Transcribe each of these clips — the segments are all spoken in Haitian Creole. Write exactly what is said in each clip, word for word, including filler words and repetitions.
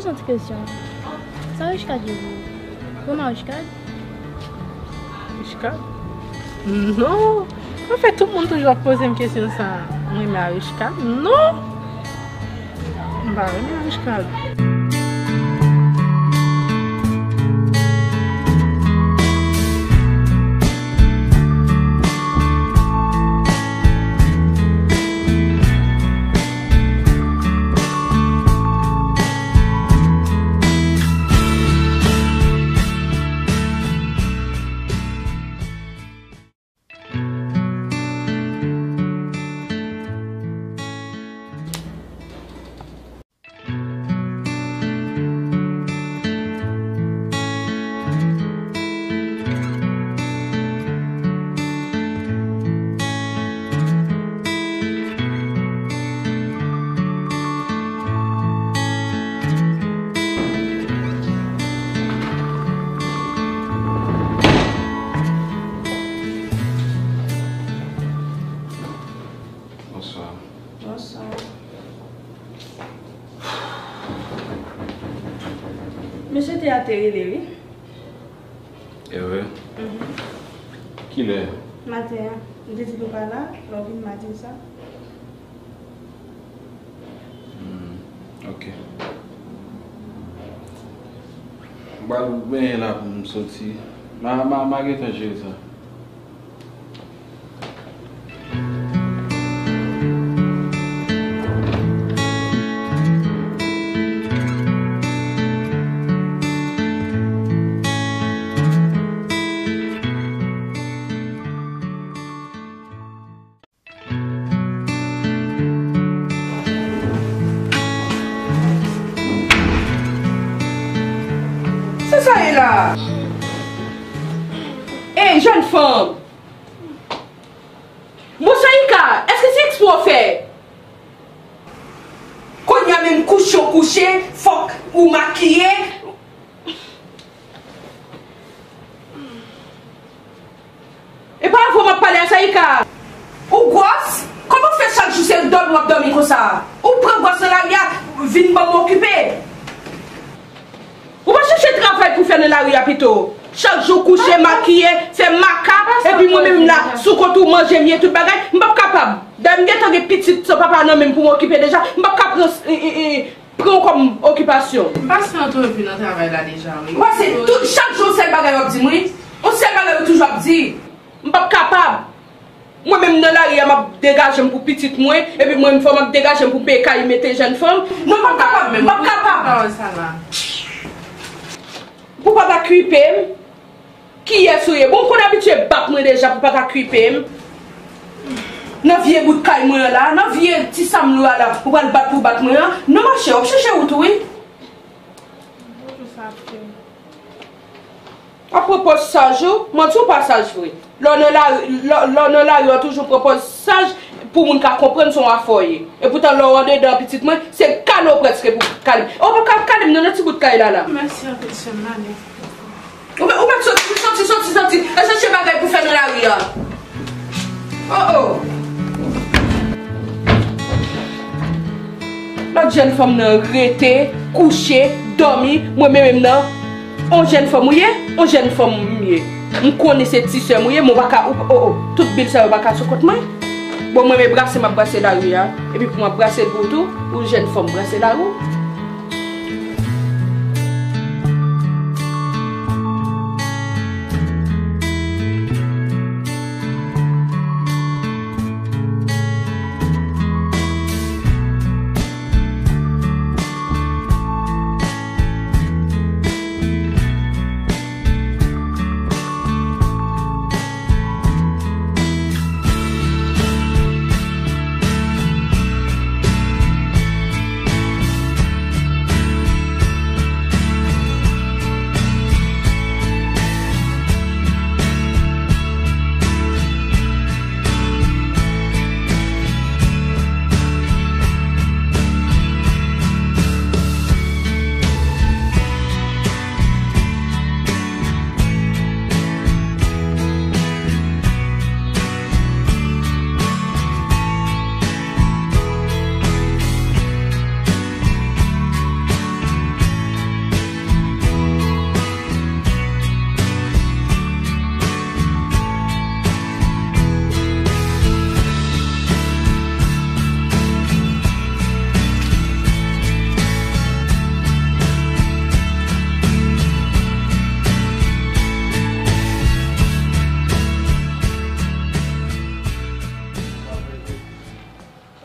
Yon ti kesyon. Sa Richcard ye pou ou? Ou renmen Richcard? Richcard? Non! Anfèt, tout moun toujou ap poze m kesyon sa a. Mwen renmen Richcard? Non! M pa renmen Richcard. Bonswa. Bonswa. Mesye te a te rele, wi. E vre? Mhm. Kilè? Maten an. M te di nou pa la, lè w vin m a di w sa. Hmm, ok. M pral benyen la pou m soti. Ma, ma, ma gentan jere sa. Sa sa ye la? Ey, jèn fanm! Bon, Saïka, èske se eksprè w fè? Kounye a menm kouche w kouche, fòk ou makiye. E pa avè w m ap pale a, Saïka. Ou gwòs? Kòman w fè chak jou se dòmi w ap dòmi konsa? Ou pran gwòs nan lari a, vin ban m okipe. Ou pa chèche travay pou fè nan lari a pito? Chak jou kouche, makiye, fè makap, epi mwen menm la, sou kont ou manje m ye tout bagay, m p ap kapab. Dayè m gentan gen pitit san papa nan men m pou m okipe deja, m p ap ka pran, e, e, e, pran w kòm okipasyon. M pase antrevi nan travay la deja, wi. Ou pase tout, chak jou yon sèl bagay w ap di m, wi. Yon sèl bagay ou toujou ap di. M p ap kapab. Mwen menm nan lari a, m ap degaje m pou pitit mwen, epi mwen menm fò m ap degaje m pou m peye kay mete jèn fanm. Non, m p ap kapab, m p ap kapab. Pawòl sa la. Pou pa ta kipe m, kiyès ou ye? Bon, ou konn abitye bat mwen deja pou pa ta kipe m. Nan vye bout kay mwen an la, nan vye ti sa m lou a la, ou pral bat pou bat mwen an. Non, machè, w ap chèche wout ou, wi. Bonjou, sa ap fè. Apwopo saj ou, manti ou pa saj vre. Lè w nan lari, lè, lè w nan lari, w toujou pran pòz saj pou moun ka konprann se yon afè w ye. Epoutan, lè w andedan pitit mwen, se kale w prèske pou kale m. Ou pa ka kale m nan, nan ti bout kay la la. Mèsi anpil, sè m, m ale. Ou mèt, ou mèt soti, soti, soti, soti. E chèche bagay pou fè nan lari a. Oh, oh. Lòt jèn fanm nan rete, kouche, dòmi, mwen menm menm nan. On jèn fanm ou ye? On jèn fanm m ye. M konnen se ti sè m ou ye, men w pa ka, ou, oh, oh, tout bil sa yo pa ka sou kont mwen. Bon, mwen menm brase m ap brase lari a. Epi pou m ap brase l pou ou tou, ou jèn fanm brase lari w.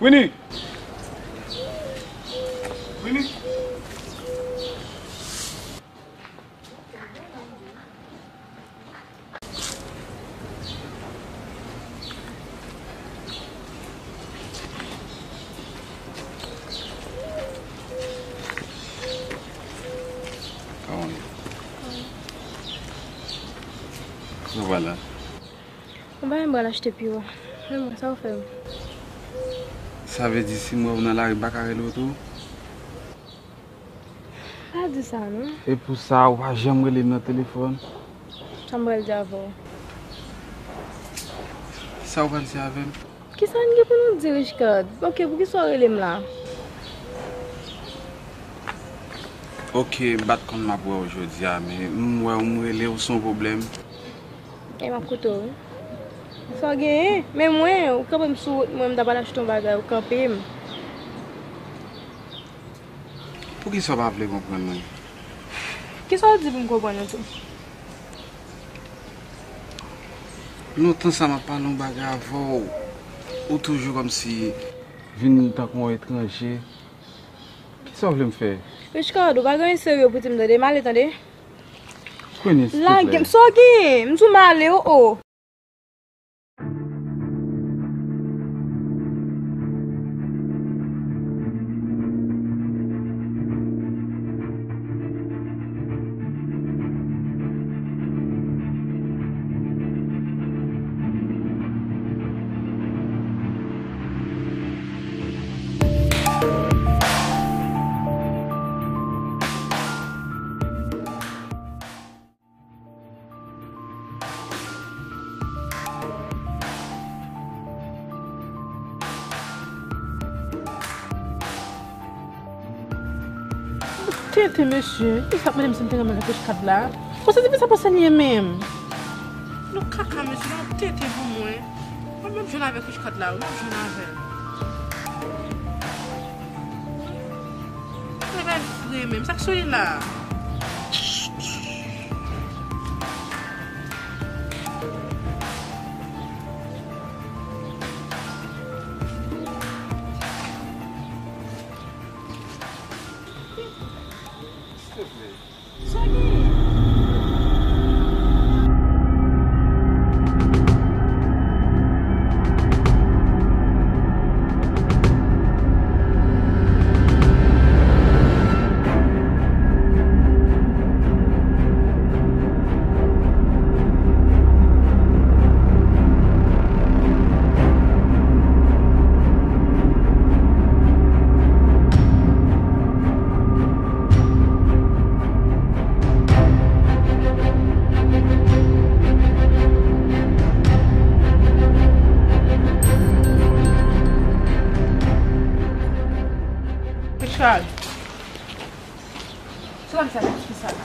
Vini! Vini! Kòman w ye? Sa w pral la? Mwen pa menm pral achte piwo. Men mwen, sa w fè m? Sa vle di si m wè w nan lari, m pa ka rele w tou? Pa di sa non. E pou sa, ou pa janm rele m nan telefòn? Sa m pral di avè w? Sa ou pral di avè m? Kisa n gen pou nou di, Richecard? Ok, poukisa w rele m la? Ok, m pa t konn m ap wè w jodi a, men m wè w, m rele w, se yon pwoblèm. E m ap koute w wi. Sa w genyen? Men mwen, ou kanpe m sou wout mwen, m ta pral achte yon bagay, ou kanpe m. Poukisa w pa vle konprann mwen? Kisa w di pou m konprann ou tou? Lontan sa m ap pale yon bagay avè w, ou toujou kòmsi vin tankou yon etranje. Kisa w vle m fè? Richecard, ou pa gen anyen serye pou di m tande, m ale tande. Queenie, silvouplè. Lage m, sa w genyen? M di w m ale, o, o. Tenten, mesye. Kisa k mande m si m te renmen avèk Richecard la? Bon, se ti fi sa panse l ye menm. Non, kaka, mesye, non, tenten pou mwen. Mwen, m ap jwenn avèk Richecard la, wi, m ap jwenn avè l. Sa pa vre menm, sa k sou li la? Silvouplè. Sa w genyen? Richecard. Sa w ap fè avèk fi sa la?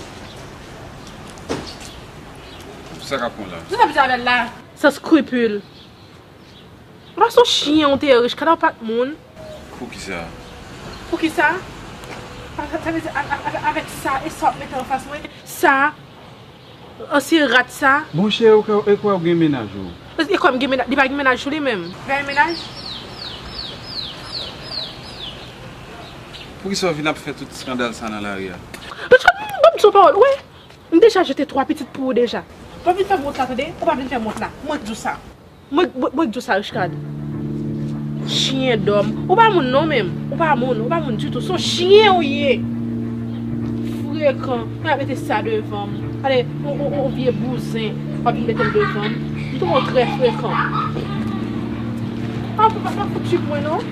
Sa k ap pran la? Sa w ap fè avè l la? San skripil. Ou pa se yon chyen ou te ye, Richecard, ou pa t moun. Poukisa? Poukisa? Pa, sa, sa vle di, a, a, a, avèk sa, e sa w ap mete anfas mwen, sa, ansyen rat sa. Monchè, ou kwè, e kwè ou gen mennaj ou? E kwè m gen mennaj, li pa gen mennaj sou li menm. Li pa gen mennaj? Poukisa w vin ap fè tout eskandal sa nan lari a? Richecard, m, m, ban m di w pawòl, ou wè? M deja jete twa pitit pou ou deja. Pa vin fè m wont la, tande? Ou pa vin fè m wont la. Mwen k di w sa. Mwen, mwen, mwen k di w sa, Richecard. Chyen dòm. Ou pa moun non menm. Ou pa moun. Ou pa moun ditou. Se yon chyen ou ye. Frekan. Mwen ap mete sa devan m. Ale, on, on, on vye bouzen. W ap vin mete l devan m. M twò trè frekan. Pa, pa, pa, pa fout tchip mwen non.